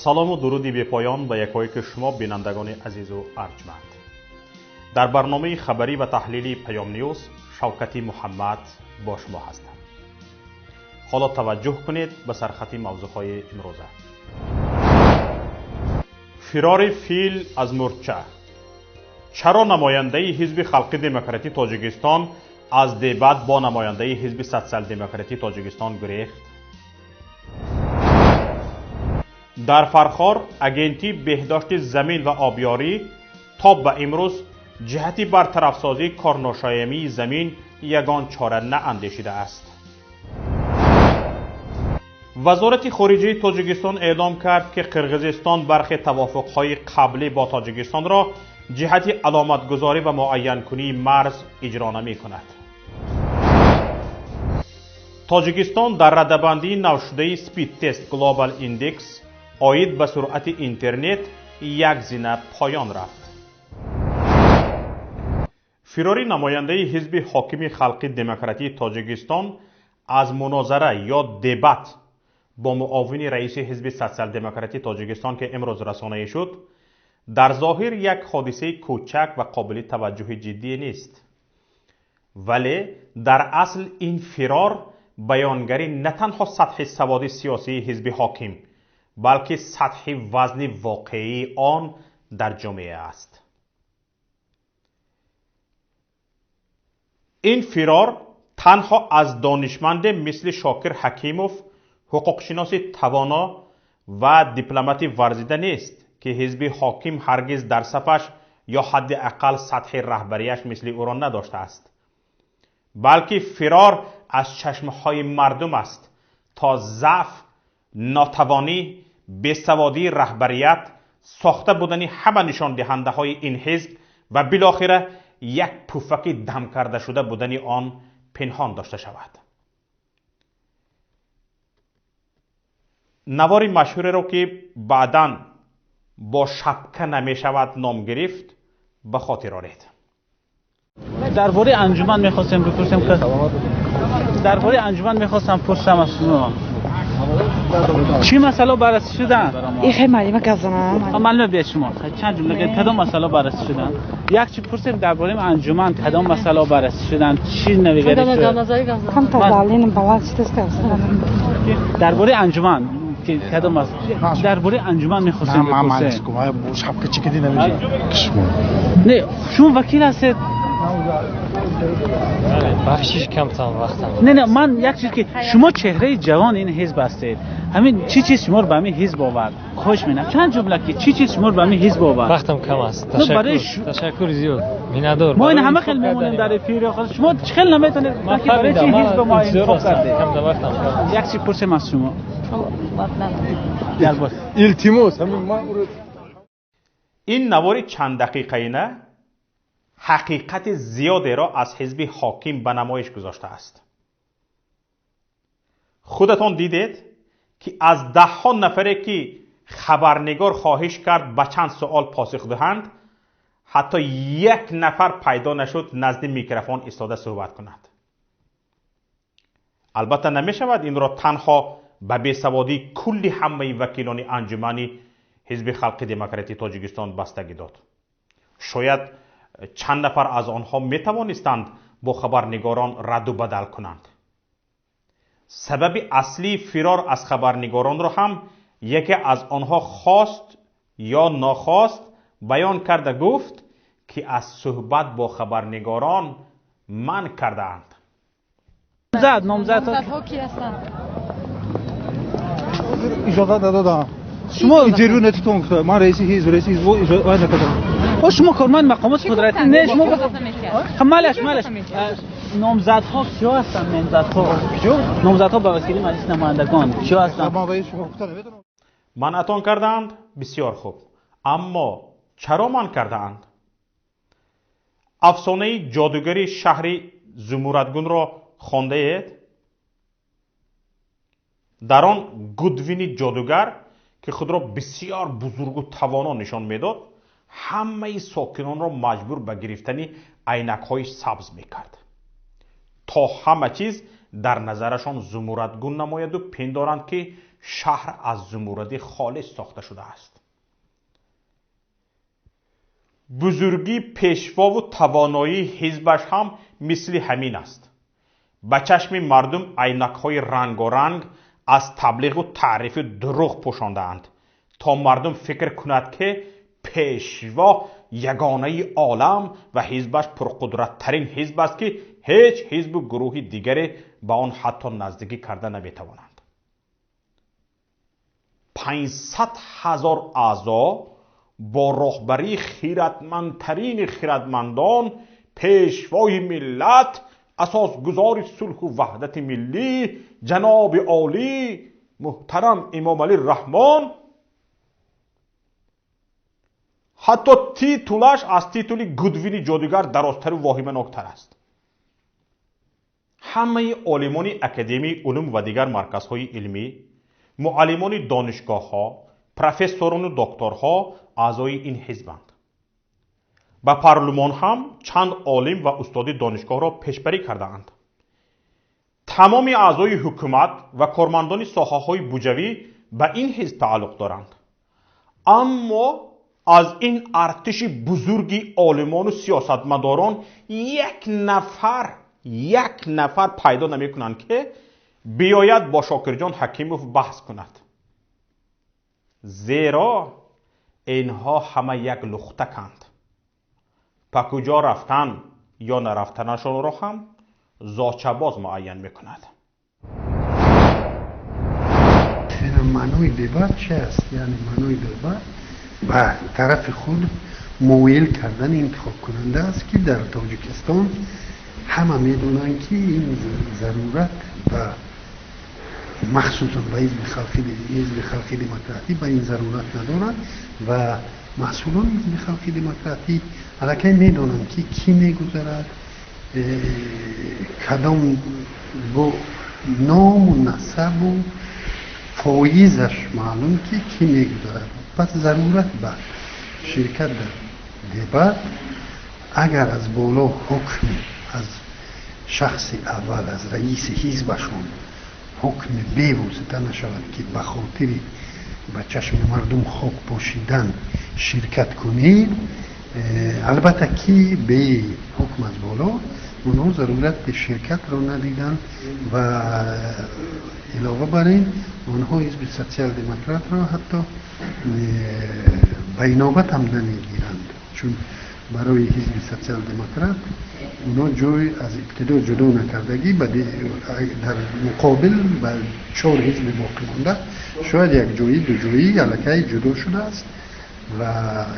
Салому дуруди бепоён ба якояки шумо бинандагони азизу арҷманд. Дар барномаи хабарӣ ва таҳлили Паём Ньюз Шавкати Муҳаммад бо шумо ҳастам. Ҳоло таваҷҷӯҳ кунед ба сархати мавзӯъҳои имрӯза. Фирори фил аз мӯрча. Чаро намояндаи Ҳизби Халқи Демократии Тоҷикистон аз дебат бо намояндаи Ҳизби Социал-Демократии Тоҷикистон гурехт? Дар Фархор агентии беҳдошти замин ва обёрӣ то ба имрӯз ҷиҳати бартарафсозии корношоямии замин ягон чора наандешидааст. Вазорати хориҷаи Тоҷикистон эълом кард, ки Қирғизистон бархе тавофуқҳои қаблӣ бо Тоҷикистонро ҷиҳати аломатгузорӣ ва муайянкунии марз иҷро намекунад. Тоҷикистон дар радабандии навшудаи Speedtest Global Index оид ба суръати интернет як зина поён рафт. Фирори намояндаи Ҳизби ҳокими Халқи Демократии Тоҷикистон аз мунозара ё дебат бо муовини раиси Ҳизби Социал-Демократии Тоҷикистон, ки имрӯз расонаӣ шуд, дар зоҳир як ҳодисаи кӯчак ва қобили таваҷҷӯҳи ҷиддӣ нест. Вале дар асл ин фирор баёнгари на танҳо сатҳи саводи сиёсии ҳизби ҳоким, балки сатҳи вазни воқеии он дар ҷомеа аст. Ин фирор танҳо аз донишманде мисли Шокир Ҳакимов, ҳуқуқшиноси тавоно ва дипломати варзида нест, ки ҳизби ҳоким ҳаргиз дар сафаш ё ҳадди ақал сатҳи раҳбарияш мисли ӯро надоштааст, балки фирор аз чашмҳои мардум аст то заъф, нотавонӣ, бесаводии раҳбарият, сохта будани ҳама нишондиҳандаҳои ин ҳизб ва билохира як пуфаки дам карда шуда будани он пинҳон дошта шавад. Навори машҳуреро, ки баъдан бо шапка намешавад ном гирифт, ба хотир оред. Дар бораи анҷуман мехостем бипурсем, ки дар бораи анҷуман мехостам пурсам аз шумо. Чӣ масъала баррасӣ шудан? Ихе маълима гап занам. Маълима биёед шумо. Чанд ҷумла гӯед, кадом масъала баррасӣ шудан? Як чӣ пурсем дар бораи анҷуман, кадом масъала баррасӣ шудан? Чӣ навигарӣ шуд? Камтар далелам баланд шудааст гап занам. Дар бораи анҷуман кадом аст? Дар бораи анҷуман мехостем бипурсем. Шапка чӣ кардӣ намешавад. Не, шумо вакил ҳастед. Бахшиш камтан вақтам. Не, не, ман як чиз ки шумо чеҳраи ҷавони ин ҳизб ҳастед. Ҳамин чӣ чиз шуморо ба ҳамин ҳизб овард? Хоҳиш менам чанд ҷумла ки чӣ чиз шуморо ба ҳамин ҳизб овард? Вақтам кам аст. Ташаккур. Ташаккур зиёд. Миннатдор. Мо ин ҳама хел мемонем дар эфир. Шумо чӣ хел наметавонед ки барои чӣ ҳизб мо интихоб кардед? Кам вақтам кам. Як чиз пурсем аз шумо. Илтимос, ҳамин ман ин навори чанд дақиқаина ҳақиқати зиёдеро аз ҳизби ҳоким ба намоиш гузоштааст. Худатон дидед, ки аз даҳҳо нафаре, ки хабарнигор хоҳиш кард ба чанд суол посух диҳанд, ҳатто як нафар пайдо нашуд назди микрофон истода суҳбат кунад. Албатта намешавад инро танҳо ба бесаводии кулли ҳамаи вакилони анҷумани Ҳизби Халқи Демократии Тоҷикистон бастагӣ дод. Шояд чанд нафар аз онҳо метавонистанд бо хабарнигорон радду бадал кунанд. Сабаби аслии фирор аз хабарнигоронро ҳам яке аз онҳо хост ё нохост баён карда гуфт, ки аз суҳбат бо хабарнигорон манъ кардаанд. Номзадҳо ки ҳастанд? Иҷозат надодам. Шумо интервю натитон гуфта. Ман раиси ҳизб, раиси ҳизб иҷозат накардам. Шумо корманди мақомоти қудратӣ не, шумо малаш малаш. Номзадҳо киё ҳастанд? Номзадҳо номзадҳо ба вакили маҷлиси намояндагон киё ҳастанд? Манъатон кардаанд? Бисёр хуб. Аммо чаро манъ кардаанд? Афсонаи ҷодугари шаҳри Зумурадгунро хондаед? Дар он Гудвини ҷодугар, ки худро бисёр бузургу тавоно нишон медод, ҳамаи сокинонро маҷбур ба гирифтани айнакҳои сабз мекард, то ҳама чиз дар назарашон зумурадгун намояду пиндоранд, ки шаҳр аз зумурради холис сохта шудааст. Бузургии пешвову тавоноии ҳизбаш ҳам мисли ҳамин аст. Ба чашми мардум айнакҳои рангоранг аз таблиғу таърифи дурӯғ пӯшондаанд, то мардум фикр кунад, ки пешво ягонаи олам ва ҳизбаш пурқудраттарин ҳизб аст, ки ҳеҷ ҳизбу гурӯҳи дигаре ба он ҳатто наздикӣ карда наметавонанд. 500 ҳазор аъзо бо роҳбарии хиратмандтарини хиратмандон, пешвои миллат, асосгузори сулҳу ваҳдати миллӣ, ҷаноби олӣ муҳтарам Эмомалӣ Раҳмон, ҳатто титулаш аз титули Гудвини ҷодугар дарозтару воҳиманоктар аст. Ҳамаи олимони Академияи улум ва дигар марказҳои илмӣ, муаллимони донишгоҳҳо, профессорону докторҳо аъзои ин ҳизбанд. Ба парлумон ҳам чанд олим ва устоди донишгоҳро пешбарӣ кардаанд. Тамоми аъзои ҳукумат ва кормандони соҳаҳои буҷавӣ ба ин ҳизб тааллуқ доранд. Аммо аз ин артиши бузурги олимону сиёсатмадорон як нафар пайдо намекунанд, ки биёяд бо Шокирҷон Ҳакимов баҳс кунад, зеро инҳо ҳама як лухтаканд. Ба куҷо рафтан ё нарафтанашонро ҳам зочабоз муайян мекунад. Маънои дебат чи аст? Яъне маънои дебат ба тарафи худ моил кардани интихобкунанда аст, ки дар Тоҷикистон ҳама медонанд, ки ин зарурат ба махсусан ба ҳизби халқи демократӣ ба ин зарурат надорад ва масъулони ҳизби халқи демократӣ аллакай медонанд, ки кӣ мегузарад, кадом бо ному насабу фоизаш маълум, ки кӣ мегузарад. Пас зарурат ба ширкат дар дебат, агар аз боло ҳукми аз шахси аввал, аз раиси ҳизбашон ҳукми бевосита нашавад, ки ба хотири ба чашми мардум хок пошидан ширкат кунед, албатта ки бе ҳукм аз боло онҳо зарурати ширкатро надиданд. Ва илова бар ин, онҳо ҳизби социал-демократро ҳатто ба инобат ҳам намегиранд, чун барои ҳизби социал-демократ онҳо ҷой аз ибтидо ҷудо накардагӣ. Дар муқобил ба чор ҳизби боқимонда шояд якҷоӣ, дуҷоӣ аллакай ҷудо шудааст ва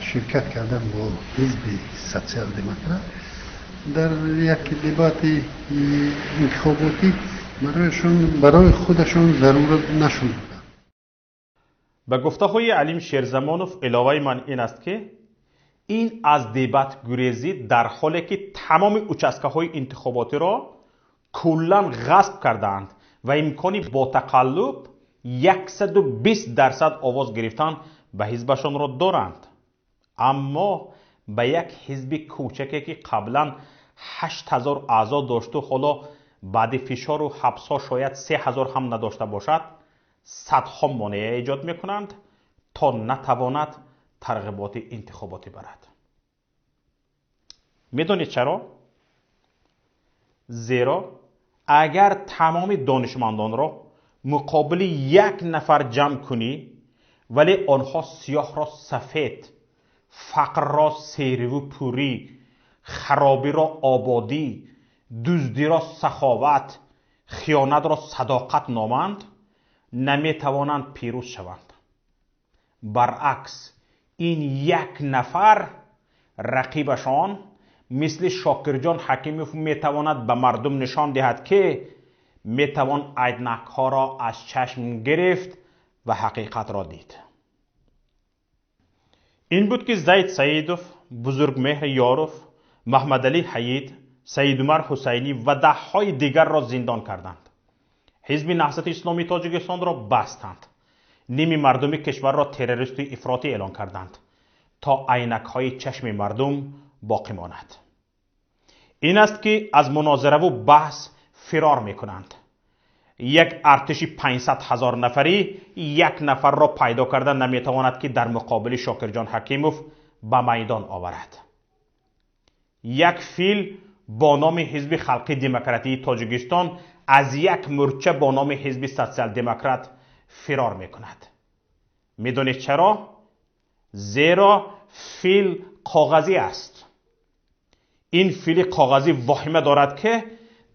ширкат кардан бо ҳизби социал-демократ дар як дебати интихоботӣ барояшон, барои худашон зарурат нашуд. Ба гуфтаҳои Алим Шерзамонов иловаи ман ин аст, ки ин аз дебатгурезӣ, дар ҳоле ки тамоми участкаҳои интихоботиро куллан ғасб кардаанд ва имкони бо тақаллуб 120% овоз гирифтан ба ҳизбашонро доранд, аммо ба як ҳизби кӯчаке, ки қаблан 8000 аъзо дошту ҳоло баъди фишору ҳабсҳо шояд 3000 ҳам надошта бошад, садҳо монеа эҷод мекунанд, то натавонад тарғиботи интихоботӣ барад. Медонед чаро? Зеро агар тамоми донишмандонро муқобили як нафар ҷамъ кунӣ, вале онҳо сиёҳро сафед, фақрро сериву пурӣ, харобиро ободӣ, дуздиро саховат, хиёнатро садоқат номанд, наметавонанд пирӯз шаванд. Баръакс, ин як нафар рақибашон мисли Шокирҷон Ҳакимов метавонад ба мардум нишон диҳад, ки метавон айнакҳоро аз чашм гирифт ва ҳақиқатро дид. Ин буд, ки Зайд Саидов, Бузургмеҳр Ёров, Маҳмадалӣ Ҳаид, Саидумар Ҳусайнӣ ва даҳҳои дигарро зиндон карданд, Ҳизби Наҳзати Исломии Тоҷикистонро бастанд, ними мардуми кишварро террористу ифротӣ эълон карданд, то айнакҳои чашми мардум боқӣ монад. Ин аст, ки аз мунозираву баҳс фирор мекунанд. Як артиши 500 ҳазор нафарӣ як нафарро пайдо карда наметавонад, ки дар муқобили Шокирҷон Ҳакимов ба майдон оварад. Як фил бо номи Ҳизби Халқи Демократии Тоҷикистон аз як мӯрча бо номи Ҳизби Социал-Демократ фирор мекунад. Медонед чаро? Зеро фил коғазӣ аст. Ин фили коғазӣ воҳима дорад, ки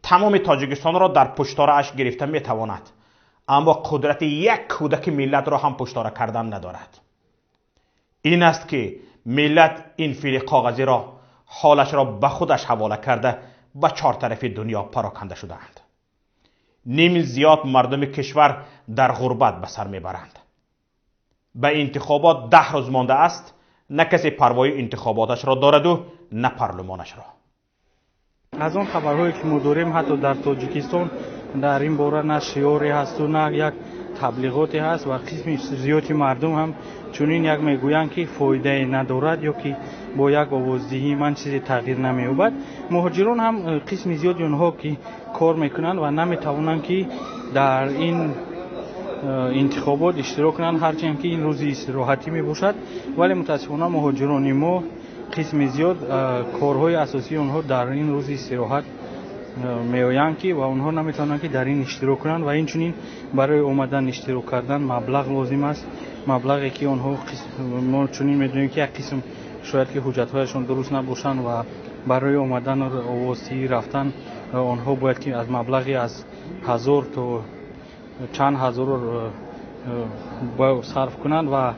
тамоми Тоҷикистонро дар пушторааш гирифта метавонад, аммо қудрати як кӯдаки миллатро ҳам пуштора кардан надорад. Ин аст, ки миллат ин фили коғазиро ҳолашро ба худаш ҳавола карда, ба чор тарафи дунё пароканда шудаанд. Ними зиёд мардуми кишвар дар ғурбат ба сар мебаранд. Ба интихобот 10 рӯз мондааст, на касе парвои интихоботашро дораду, на парлумонашро. Аз он хабарҳое ки мо дорем, ҳатто дар Тоҷикистон дар ин бора на шиёре ҳасту, на як таблиғоте ҳаст ва қисми зиёди мардум ҳам чунин як мегӯянд, ки фоидае надорад ё ки бо як овоздиҳии ман чизе тағйир намеёбад. Муҳоҷирон ҳам қисми зиёди онҳо ки кор мекунанд ва наметавонанд, ки дар ин интихобот иштирок кунанд, ҳарчанд ки ин рӯзи истироҳатӣ мебошад, вале мутаассифона муҳоҷирони мо қисми зиёд корҳои асосии онҳо дар ин рӯзи истироҳат меоянд, ки ва онҳо наметавонанд, ки дар ин иштирок кунанд. Ва инчунин барои омадан иштирок кардан маблағ лозим аст, маблағе ки онҳо, мо чунин медонем, ки як қисм шояд ки ҳуҷҷатҳояшон дуруст набошанд ва барои омадан овоздиҳӣ рафтан онҳо бояд ки аз маблағе аз 1000 то чанд ҳазорро сарф кунанд ва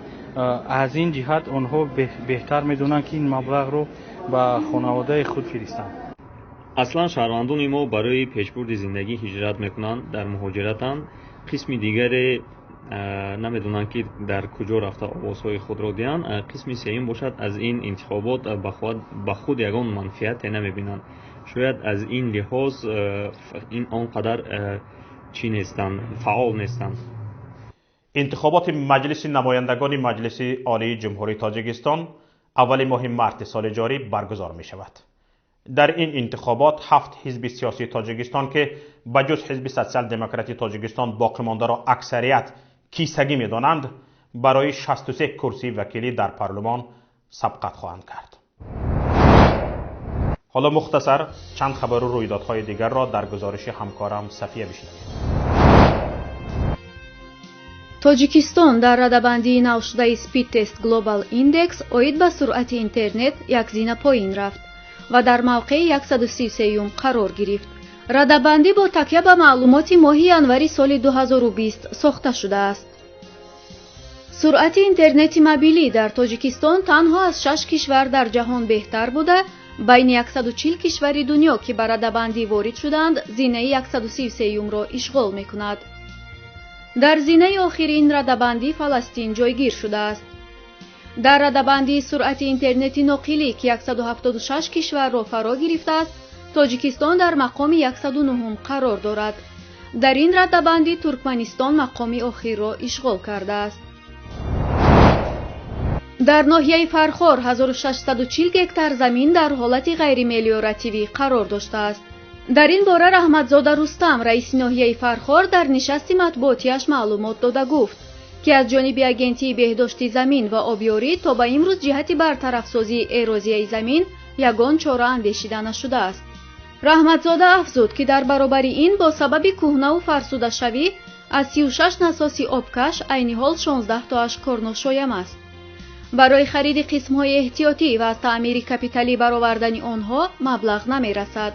аз ин ҷиҳат онҳо беҳтар медонанд, ки ин маблағро ба хонаводаи худ фиристанд. Аслан шаҳрвандони мо барои пешбурди зиндагӣ ҳиҷрат мекунанд, дар муҳоҷиратанд. Қисми дигаре намедонанд, ки дар куҷо рафта овозҳои худро диҳанд. Қисми сеюм бошад, аз ин интихобот ба худ ягон манфиате намебинанд. Шояд аз ин лиҳоз ин он қадар чӣ нестанд, фаъол нестанд. Интихоботи Маҷлиси намояндагони Маҷлиси Олии Ҷумҳурии Тоҷикистон аввали моҳи марти соли ҷорӣ баргузор мешавад. Дар ин интихобот ҳафт ҳизби сиёсии Тоҷикистон, ки ба ҷуз Ҳизби Социал-Демократии Тоҷикистон боқимондаро аксарият кисагӣ медонанд, барои 63 курсии вакилӣ дар парлумон сабқат хоҳанд кард. Ҳоло мухтасар чанд хабару рӯйдодҳои дигарро дар гузориши ҳамкорам Сафия бишнавед. Тоҷикистон дар радабандии навшудаи Speedtest Global Index оид ба суръати интернет як зина поин рафт ва дар мавқеи 133-юм қарор гирифт. Радабандӣ бо такя ба маълумоти моҳи январи соли 2020 сохта шудааст. Суръати интернети мобилӣ дар Тоҷикистон танҳо аз шаш кишвар дар ҷаҳон беҳтар буда, байни 140 кишвари дунё, ки ба радабандӣ ворид шудаанд, зинаи 133-юмро ишғол мекунад. Дар зинаи охири ин радабандӣ Фаластин ҷойгир шудааст. Дар радабандии суръати интернети ноқилӣ, ки 176 кишварро фаро гирифтааст, Тоҷикистон дар мақоми 109-ум қарор дорад. Дар ин радабандӣ Туркманистон мақоми охирро ишғол кардааст. Дар ноҳияи Фархор 1640 гектар замин дар ҳолати ғайримелиоративӣ қарор доштааст. Дар ин бора Раҳматзода Рустам, раиси ноҳияи Фархор, дар нишасти матбуотиаш маълумот дода гуфт, ки аз ҷониби Агентии беҳдошти замин ва обёрӣ то ба имрӯз ҷиҳати бартарафсозии эрозияи замин ягон чора андешида нашудааст. Раҳматзода афзуд, ки дар баробари ин бо сабаби кӯҳнаву фарсудашавӣ аз 36 насоси обкаш айни ҳол 16 тоаш корношоям аст. Барои хариди қисмҳои эҳтиётӣ ва аз таъмири капиталӣ баровардани онҳо маблағ намерасад.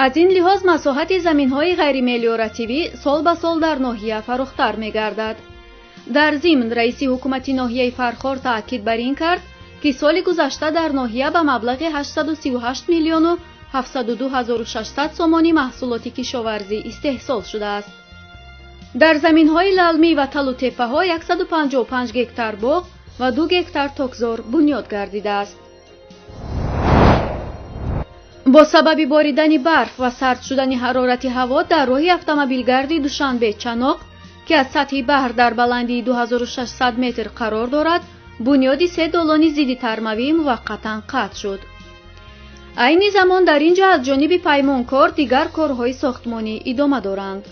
Аз ин лиҳоз масоҳати заминҳои ғайримелиоративӣ сол ба сол дар ноҳия фарохтар мегардад. Дар зимн раиси ҳукумати ноҳияи Фархор таъкид бар ин кард, ки соли гузашта дар ноҳия ба маблағи 838 миллиону 702 ҳазору 600 сомонӣ маҳсулоти кишоварзӣ истеҳсол шудааст. Дар заминҳои лалмӣ ва талу теппаҳо 155 гектар боғ ва 2 гектар токзор бунёд гардидааст. Бо сабаби боридани барф ва сард шудани ҳарорати ҳаво дар роҳи автомобилгарди Душанбе Чаноқ, ки аз сатҳи баҳр дар баландии 2600 метр қарор дорад, бунёди се долони зидди тармавӣ муваққатан қатъ шуд. Айни замон дар ин ҷо аз ҷониби паймонкор дигар корҳои сохтмонӣ идома доранд.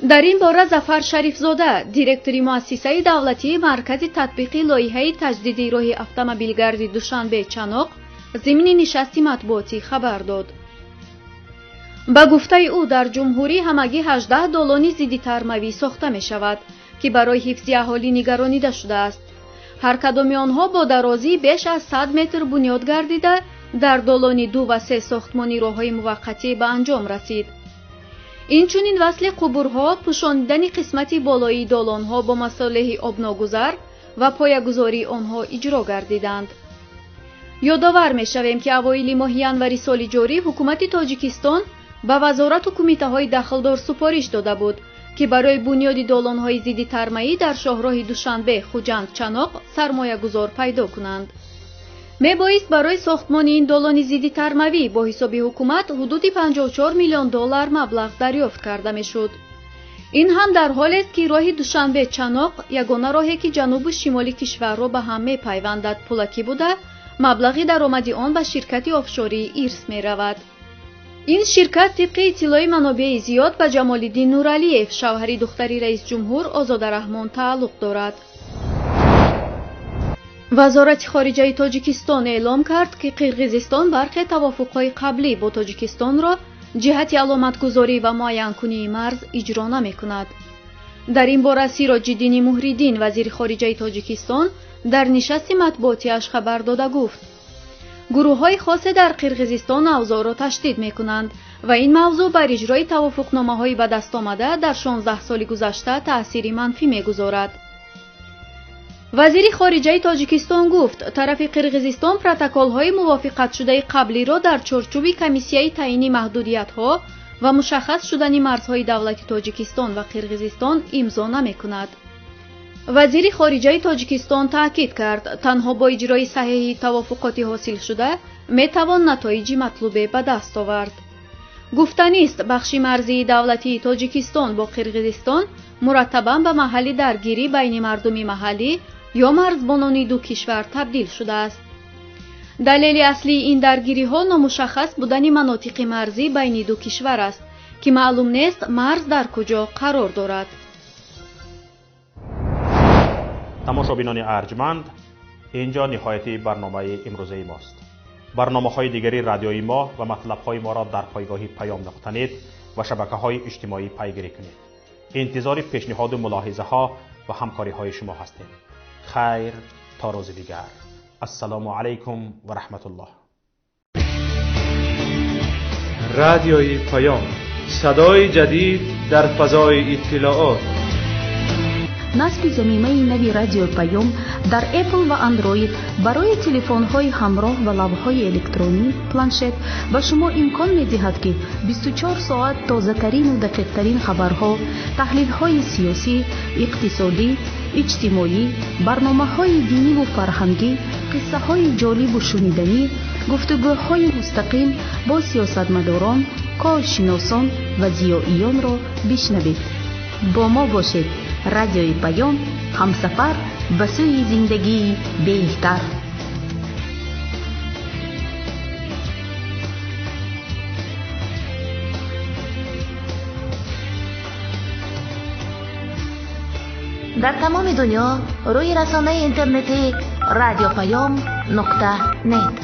Дар ин бора Зафар Шарифзода, директори муассисаи давлатии Маркази татбиқи лоиҳаи таҷдиди роҳи автомобилгарди Душанбе-Чаноқ зимни нишасти матбуотӣ хабар дод. Ба гуфтаи ӯ, дар ҷумҳурӣ ҳамагӣ 18 долони зиддитармавӣ сохта мешавад, ки барои ҳифзи аҳолӣ нигаронида шудааст. Ҳар кадоми онҳо бо дарозии беш аз 100 метр бунёд гардида, дар долони 2 ва 3 сохтмони роҳҳои муваққатӣ ба анҷом расид. Инчунин васли қубурҳо, пӯшонидани қисмати болоии долонҳо бо масолеҳи обногузар ва поягузории онҳо иҷро гардиданд. Ёдовар мешавем, ки авоили моҳи январи соли ҷорӣ ҳукумати Тоҷикистон ба вазорату кумитаҳои дахлдор супориш дода буд, ки барои бунёди долонҳои зиддитармаӣ дар шоҳроҳи Душанбе Хуҷанд Чаноқ сармоягузор пайдо кунанд. Мебоист барои сохтмони ин долони зиддитармавӣ бо ҳисоби ҳукумат ҳудуди 54 миллион доллар маблағ дарёфт карда мешуд. Ин ҳам дар ҳолест, ки роҳи Душанбе Чаноқ ягона роҳе, ки ҷанубу шимоли кишварро ба ҳам мепайвандад, пулакӣ буда, маблағи даромади он ба ширкати офшории Ирс меравад. Ин ширкат тибқи иттилои манобеи зиёд ба Ҷамолиддин Нуралиев, шавҳари духтари раисҷумҳур Озода Раҳмон, тааллуқ дорад. Вазорати хориҷаи Тоҷикистон эълом кард, ки Қирғизистон бархе тавофуқҳои қаблӣ бо Тоҷикистонро ҷиҳати аломатгузорӣ ва муайянкунии марз иҷро намекунад. Дар ин бора Сироҷиддини Муҳриддин, вазири хориҷаи Тоҷикистон, дар нишасти матбуотиаш хабар дода гуфт: гурӯҳҳои хосе дар Қирғизистон авзоъро ташдид мекунанд ва ин мавзӯъ бар иҷрои тавофуқномаҳои ба даст омада дар 16 соли гузашта таъсири манфӣ мегузорад. Вазири хориҷаи Тоҷикистон гуфт, тарафи Қирғизистон протоколҳои мувофиқатшудаи қаблиро дар чорчӯби комиссияи таъини маҳдудиятҳо ва мушаххас шудани марзҳои давлати Тоҷикистон ва Қирғизистон имзо намекунад. Вазири хориҷаи Тоҷикистон таъкид кард, танҳо бо иҷрои саҳеҳи тавофуқоти ҳосилшуда метавон натоиҷи матлубе ба даст овард. Гуфтанист, бахши марзии давлатии Тоҷикистон бо Қирғизистон мураттабан ба маҳалли даргирӣ байни мардуми маҳаллӣ ё марзбонони ду кишвар табдил шудааст. Далели аслии ин даргириҳо номушаххас будани манотиқи марзӣ байни ду кишвар аст, ки маълум нест марз дар куҷо қарор дорад. Тамошобинони арҷманд, инҷо ниҳояти барномаи имрӯзаи мост. Барномаҳои дигари радиои мо ва матлабҳои моро дар пойгоҳи паём нуқта нет ва шабакаҳои иҷтимоӣ пайгирӣ кунед. Интизори пешниҳоду мулоҳизаҳо ва ҳамкориҳои шумо ҳастем. Хайр то рӯзи дигар. Ассалому алайкум ва раҳматуллоҳ. Радиои Паём, садои ҷадид дар фазои иттилоот. Насби замимаи нави Радиои Паём дар Apple ва Android барои телефонҳои ҳамроҳ ва лавҳаҳои электронӣ, планшет ба шумо имкон медиҳад, ки 24 соат тозатарину дақиқтарин хабарҳо, таҳлилҳои сиёсӣ, иқтисодӣ, иҷтимоӣ, барномаҳои диниву фарҳангӣ, қиссаҳои ҷолибу шуниданӣ, гуфтугӯҳои мустақим бо сиёсатмадорон, коршиносон ва зиёиёнро бишнавед. Бо мо бошед. Радиои Паём, ҳамсафар ба сӯи зиндагии беҳтар. Дар тамоми дунё рӯи расонаи интернетии радиопаём нуқта нет.